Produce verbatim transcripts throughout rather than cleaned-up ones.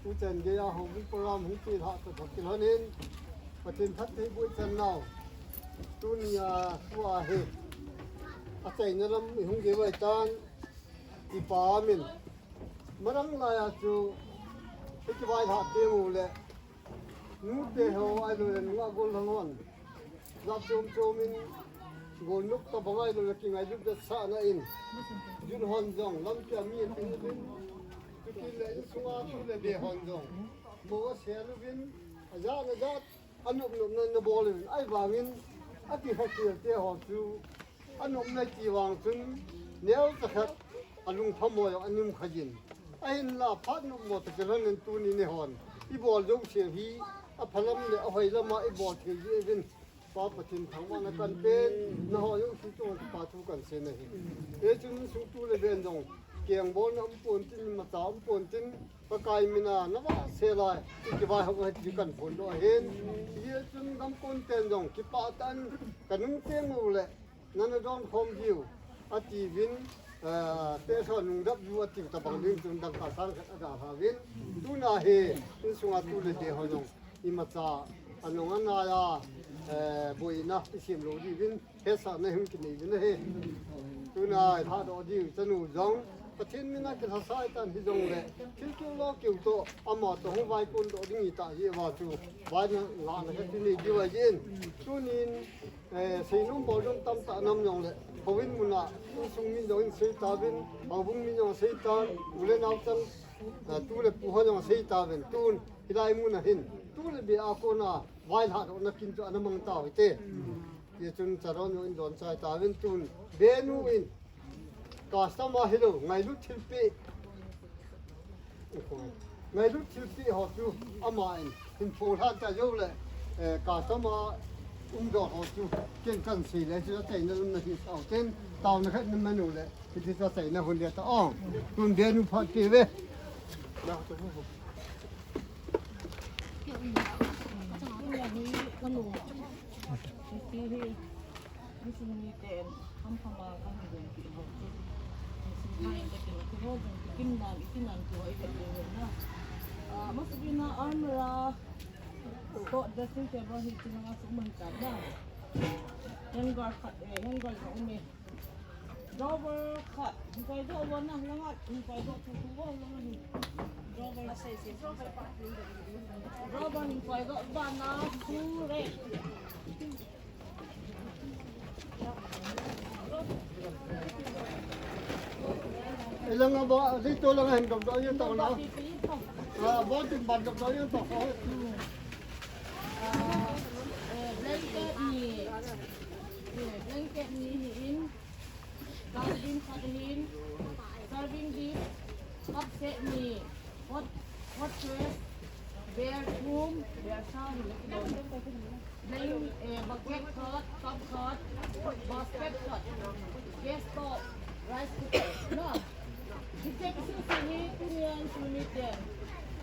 Tuchan geiya houbung program hung kilhah toh kilhon in, Pathen phattheiboh ichan nau. Tunia tua hi achaina lam ihung gei uva itan, ipa min. Marang laiya chu ikivailhah teng uleh, nute ho ahilouleh nungah gollhang hon, jat chom chom in, golnop tabang ahilouleh kingailut vetsahna in, jun hon jong lampi a mi atin uvin, chutile insunga tu le be hon jong mo asel uvin, ajat ajat anop nopna in abol uvin, ahivangin akikha khel te ho chu anopna iti vang chun neocha khat alungphamo jong aum kha jin. Ahinla phat nopmo toh kilhon in tuni neihon ibol jouse hi aphalam le ahoilam a ibol thei ji uvin. Pa Pathen thangvahna kahin pen, nangho jouse chunga kipa thu kahin sei ahi. Hichun insung tu le be in jong kengbolna um pontin, imacha um pontin, Pakai mina navahsel a ikivai hou ahi ti kahin phondoh ahin. Hichun gamkon ten jong kipah tah in kanung teng uleh nana donkhom diu ati uvin, eh, tehse nungdap diu ati tabang ding chun dangka sang khat adalha uvin. Tuna hi insunga tu le be ho jong imacha anung anaiya, eh, boina isem lou diuvin hetsahna hung kinei uvin ahi. Tuna ilhahdoh diu chanu jong Pathen mina kilhasa itan hijongle, thil keu lo keu toh, ama toh hung vaikon doh ding ita hi uva chu, vaina lahna khat kinei diu ahin. Tunin, eh, seinom bolnom tamtah um jongle, houin muna insung mi jong asei tauvin, houbung mi jong asei tauvin, u le nao chang, eh, tu le pu ho jong asei tauvin, tun hilai muna hin tu le be a kona vailhahdohna kin chu ana mang tau hite. Hichun Charon jong in donchai tauvin tun, benu in customer hilou, ngailut thilpeh. Ngailut thilpeh ho chu aman hin pholhan ta jouleh, eh, customer umdoh ho chu ken kahin sei le chu achaina lam nahi sao ten, taona khat naman uleh, hiti chu achaina hon le ta o. Tun benu phat peh uve. Insung miten hamham a kahin gon kit ho chu, insung miten kahin gon kit ho jong, kikim nan, iti nan, tua ivet leu hen na. Ah, masang pen a almirah toh dressing table hi chunga sum ahitan na. Hanger khat, eh, hanger jong um e. Drawer khat, hinkho doh vana langa, hinkho doh thu thu vana langa hi. Drawer. Drawer hinkho doh vana, shoe rack. Ilanga ba, dito langa hin dom dom yun tong na. Ah, botin ban dom dom yun tong. Ah, eh, blanket ni. Eh, blanket ni hi in. Dustbin khat ahin, serving dish, cup set ni, hot, hot press, beer thum, beer sang, blank, eh, bucket khat, cup khat, basket khat, gas stove, rice cooker, no? Hiche kisuse hi tunia insung miten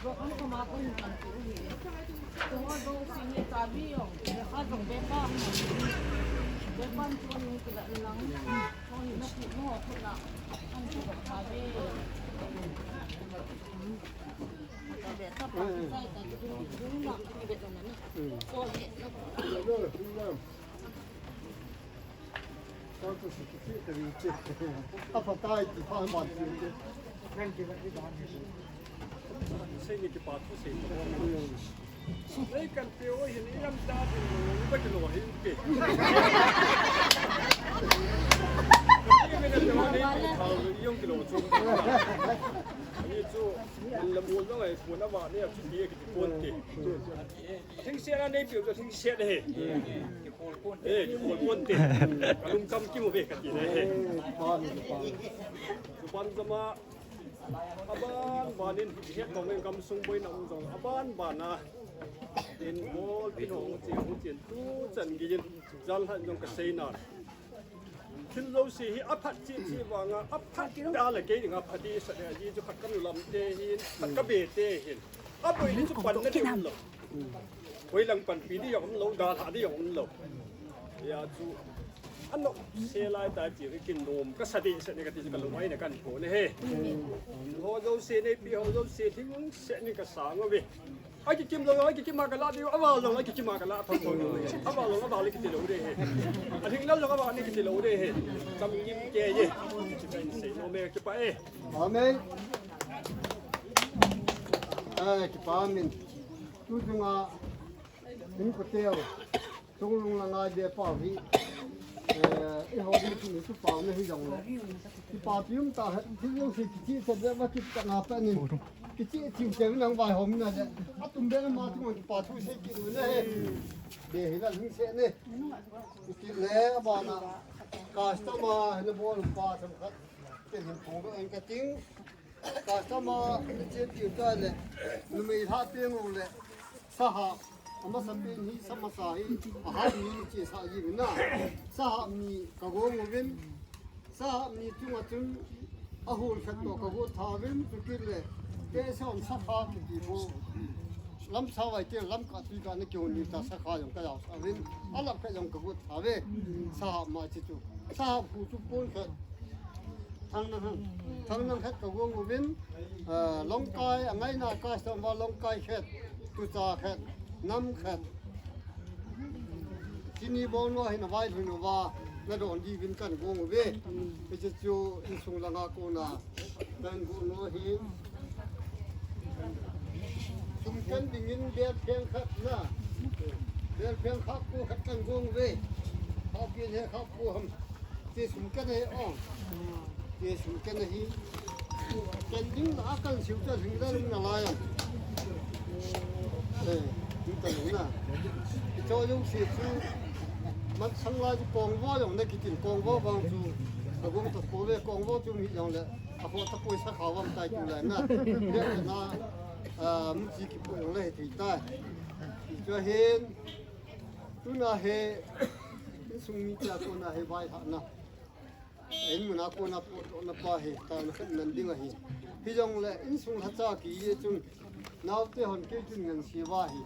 rokham khama kahin kan tu hi. Tuho jouse hi chabi jong, lekha jong bepa, bepan chu hung kila lang. Sei ni kipa thu sei. Nei kan pe o hin i lam ta din lo, ba kilo hin pe. Nei men a pe o nei pe thao lo, i jong kilo chu. Ani chu, an la mo jong ai, ko na ba nei a chu ti ki ti kon te. Thingset a nei pe o chu thingset he. Eh, ki kon te. Ka lungkham ki mo ve ka ti le he. Chuban jama, Aban banin, hiche tong in gamsung boina um jong, aban bana. In bol, in hong che, hong che, tuchan geiyin, jalhan jong kasei nan. Thil jouse hi aphat cheh cheh vanga, aphat da le kei dinga phat ding sa le, aji chu khat ka nu lam te hin, khat ka be te hin. Aboi le chu panna ding um lou. Hoilang panpi ding jong um lou, dalha ding jong um lou. Hijeh chun, Ano, se lai ta ti ri kin nom, ka sa ding se ni ka ti ka lo mai na kan ko ne he. Ho jo se ne pi ho jo se thing se ni ka sa ngo ve. Ai ki kim lo, ai ki kim ma ka la di, a va lo, ai ki kim ma ka la tho tho. A va lo, a va le ki ti lo de he. A thing lo lo a va ni ki ti lo de he. Sam kim ke ye. Chi pen se no me ki pa e. Amen. Ai ki pa min. Tu tu nga. Min ko teo. Chunglung langa de pa hi, eh, i ho ni tu pa na hi jong le. Ki pa pium ta ha, ti jong si ki ti sa de ba ki ta na pa ni. Ki ti ti ke nang vai ho mi na de. A tum be ma tu ki pa tu se ki du na he. De hi la lung se ne. Ki le ba na. Customer na bol pa sam khat. Te hin phong do en ka ting. Customer ni che piu ta le, numei lha peng u le, sahap, amasa pen hi, sa masa hi, ahap ni ni che sa ji na. Sahap ni ka gong uvin, sahap ni chunga chun, ahul khat toh ka got tha uvin, chukit le, te son sa pha ki ti bo. Lam sa vai te lam ka tui ka ni ki hun ni ta sa kha jong ka jao sa uvin, a lam ka jong ka got tha uve, sahap ma chi chu. Sahap hu chu pon khat. Thang nang khat, thang nang khat ka gong uvin, ah, longkai, a ngaina customer longkai khat, tucha khat, nam khat. Chini bol no hin a vai lhun uva, na don di vin kan gong uve. Hiche chu insung langa kona, kan gong no hi. Sum kan dingin bel pheng khat na, bel pheng khat ko khat kan gong uve. Khat pi he khat ko ham. Ti sum kan ahi ong. Ti sum kan ahi. Kan ding la kan siu ta ding la na la ya. Eh, ni ta na. Cho jong si chu. Man sang la ji kong vo jong na ki tin kong vo vang chu. A gong ta ko ve kong vo chu mi jong le. A ko ta ko sa kha vang tai tu la na. Ni na. Ah, mu ji ki ko jong le ti ta. Cho hin. Tu na he. Sung mi cha ko na he vai ha na. Inmun a kona potdohna pa hi, tana khat man ding ahi. Hijongle, insung lhacha kiti chun, naote hon kei chun ngansi uva ahi.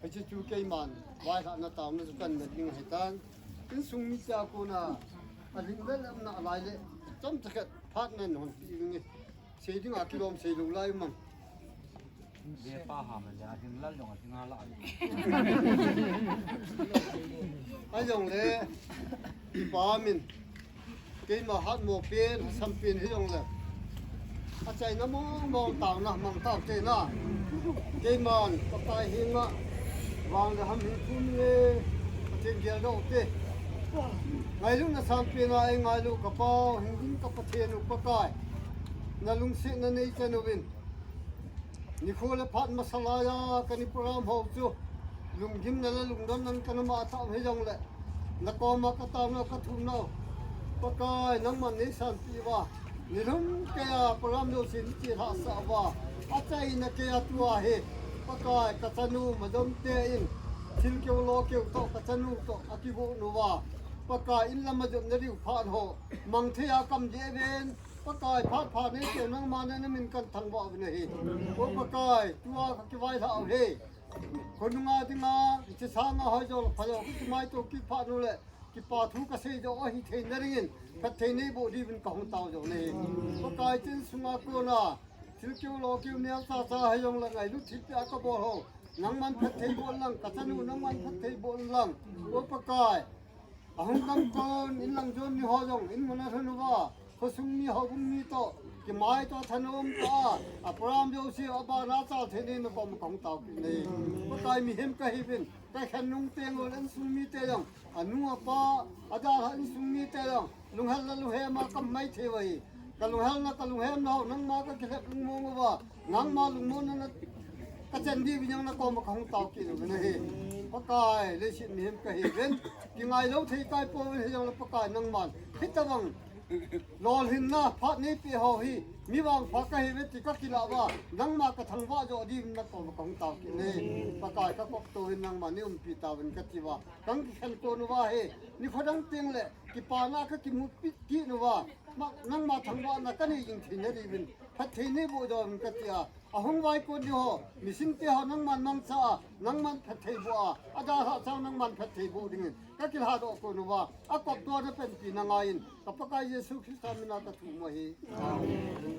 Hiche chu keiman, vailhahna taona chu kan man ding ahitan. Insung mite a kona, alhing le lamna alai le, chomcha khat phat nan hon ti ding e. Sei dinga kilom sei lou lai mang. Ve pa ha ma ja, hing lal jong a hing a la. Ajongle, pa min. Keima hatmo pen, hasam pen hijongle. Achaina mong mong taona mang tao te na. Keiman, Pakai henga. Vang le ham hing thum le. Pathen geldoh te. Ngailutna sang pena eingailu ka Pau, hing ding ka Pathen u Pakai. Na lungsetna neichan uvin. Nikho le phat masa laiya, kani program ho chu. Lunggimna le lungdonnan kana mangcha hijongle. Nakoma ka taona ka thumna u. Pakai, nangman neisanpi uva. Nilhum keiya program jouse neichelhah sah uva. Achaina keiya tua hi. Pakai, ka chanu Majom te in. Thil keu lo keu toh, ka chanu toh, akigon uva. Pakai, in lam a jotna diu phat ho. Mang thei a kam jeh ven. Pakai, phat pha neipeh nangma na min kan thangvah uvin ahi. O Pakai, tua ka kivailhah u ahi. Khonunga dinga, hiche sanga hoi jo, pha jo, kimaito kit phat u le, kipa thu kasei jo, ahi theina dingin, phatthei neiboh diuvin kahung tao jo ahi. Pakai, chin sunga kona, thil keu lo keu neo cha cha hijongle ngailut thilpeh a kabol ho. Nangman phatthei boh in lang, ka chanu nangman phatthei boh in lang. O Pakai, Ahung kam kon, in lang jon mi ho jong, in mun a lhun uva, khosung mi houbung mi toh, kimai toh thanom tah a, a program jouse abana chal thei in nakoma kahung tao kit e. Pakai mihem kahiuvin, kakhen nung teng ule insung mite jong, anu apa, adalhah insung mite jong, lunghel le lunghem a ka um maithei uve. Ka lunghelna, ka lunghemna ho, nangma kakilhep lungmong uva, nangma lungmonna na, kachan diuvin jong nakoma kahung tao kit uvin ahi. Pakai, leiset mihem kahiuvin, kingailou thei kai pouvin hijongle Pakai nangman. Hitobang, lolhinna, phat neipeh ho hi, mi vangpha kahiuve ti kakilah uva, nangma kathangvah jo diuvin nakoma kahung tao kit e. Pakai kakop touvin nangman neiumpi tauvin kati uva, kakikhen kon uva ahi, nikho dang tengle, kipana kakimu pi-, kit uva, ma, nangma thangvahna kanei jing theina diuvin, phatthei neiboh jo uvin kati a, Ahung vaikon ni ho, misingte ho nangman mangcha a, nangman phattheiboh a, adalhah chang nangman phattheiboh dingin, kakilhadoh kon uva, akoptona penpi nangaiyin, ka Pakai Jesu Christa mina kathum u ahi. Amen.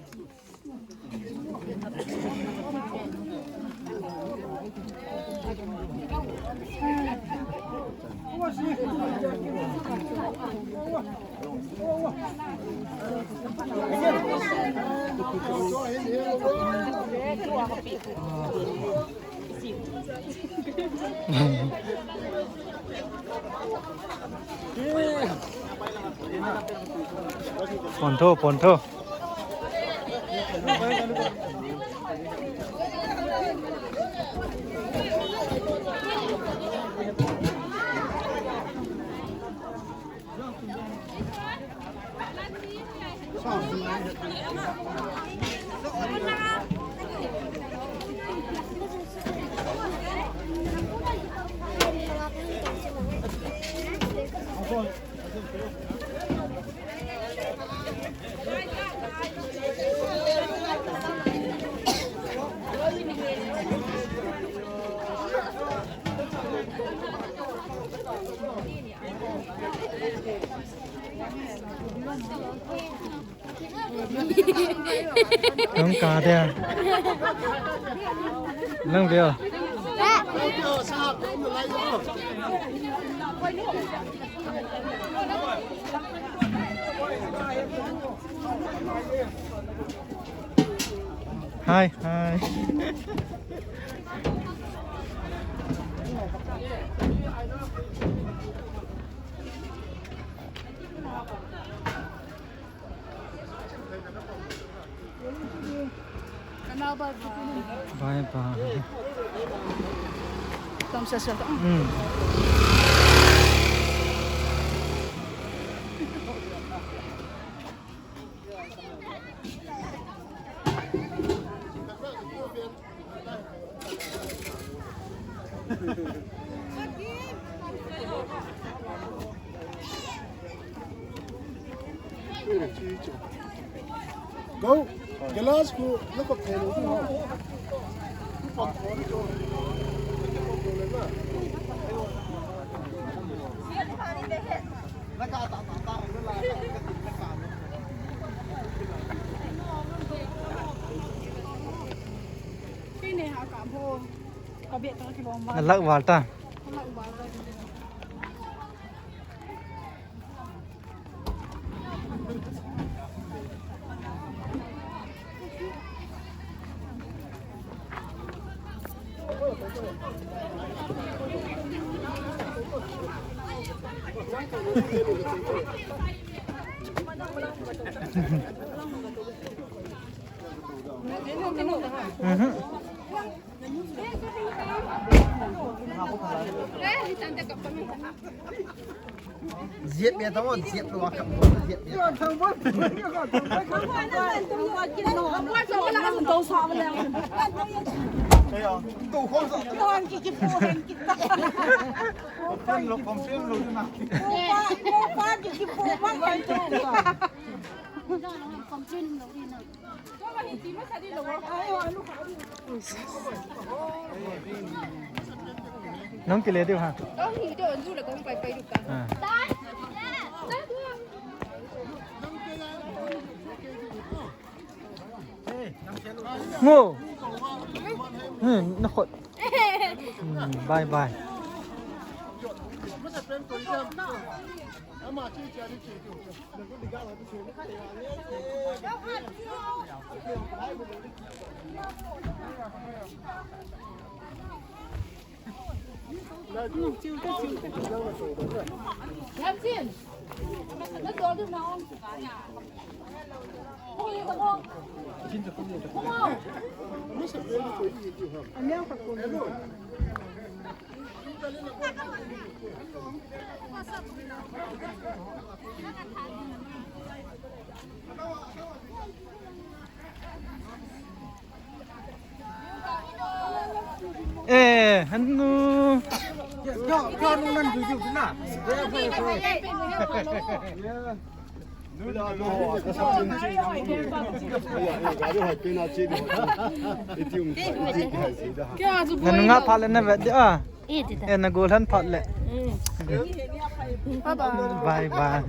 Pon tho, pon tho. Nang ka dia. Nang dia. Hi, hi. Bye bye. Hmm. Go. Glass ko, lako phelo ko. Na lak val ta. Mhm. Ziat me tao, ziat lo ka, ziat me. Ayo, to khom sa. Lo khom sim lo na. Nang kile diu ha. Ah. Ngo. Hmm, na khot. Hmm, bye bye. Eh, hanu. Kya, kya nu nan ju ju na? Yeah. Nanu nga pha le na vet di a. Eh, ti ta. Eh, na gol han phat le. Bye bye. Bye bye.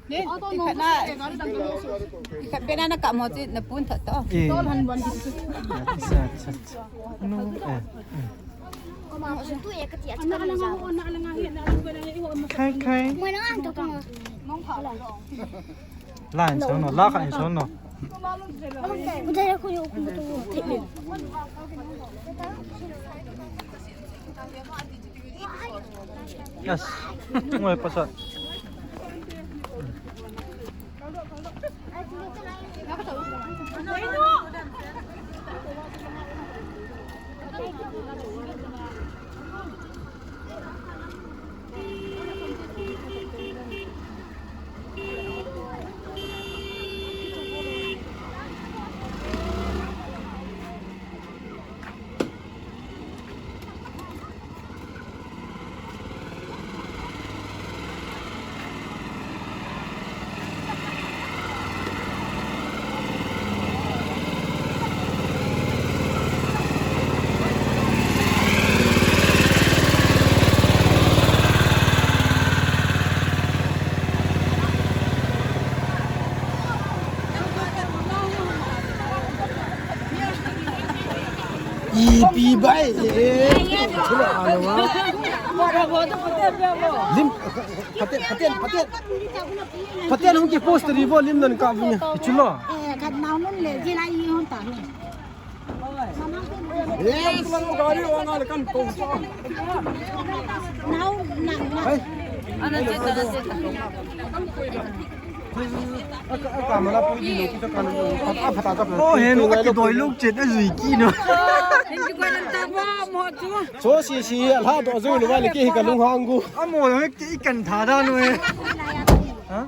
Ni, ikhat na, ikhat pena na kap mo chu na pun thot to. Eh. Acha, acha, acha. Nu, eh, eh. Khai, khai. Line so no, la khai so no. Yes. Ngoi pasal. Ipi bai, eh, chula alawa. Lim, phaten, phaten, phaten. Phaten hung ki post ri vo lim nan ka vung. Chula. Eh, khat nau nun le, jila i hon ta nun. Yes. Nau, nang, nang. Hai. Ana je ta, ana je ta. Oh, he, no, ka kidoi lou chet, a jui ki no. Cho si si, a la do jui lou va le ki hi ka lung hang gu. A mo lo ki kan tha da no e. Ha?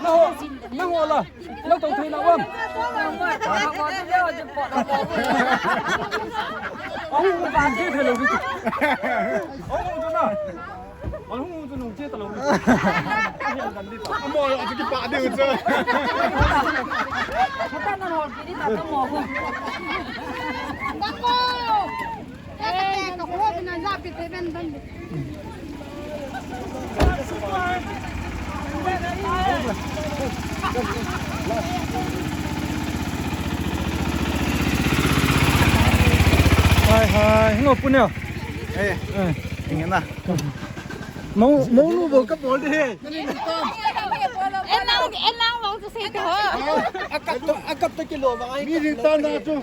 Na ho, na ho la. Lo to thei na wan. Ahu, ba je thei lo. Ahu, tu na. Ahu, tu nung je ta lo. Amo, achu ki pa de u cha. Mata na ho, ki ni ta ta mo ho. Hai, hai, ngo pu ne. Eh, eh, tingin na. Mo, mo nu bo ka bol de he. En lang, en lang lang tu se to. Akap to, akap to kilo ba ai. Mi ri ta na chu.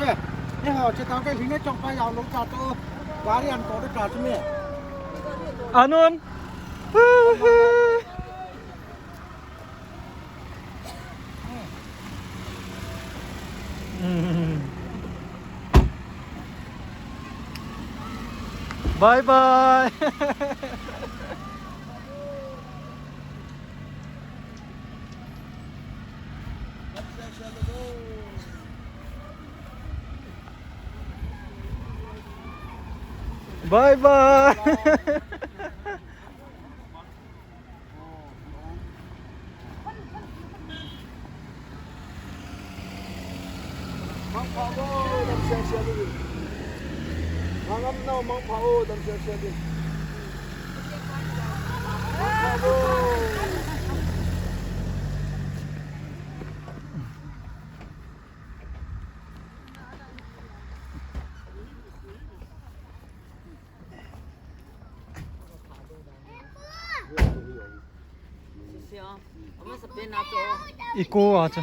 Eh, eh, ho, che tang ke hing e chong pa yao lo cha to. Gari an to ta chu me. Anun. Bye bye. Bye bye. Mangpha o, dam sia sia ding. Mangpha o. Iko a chu.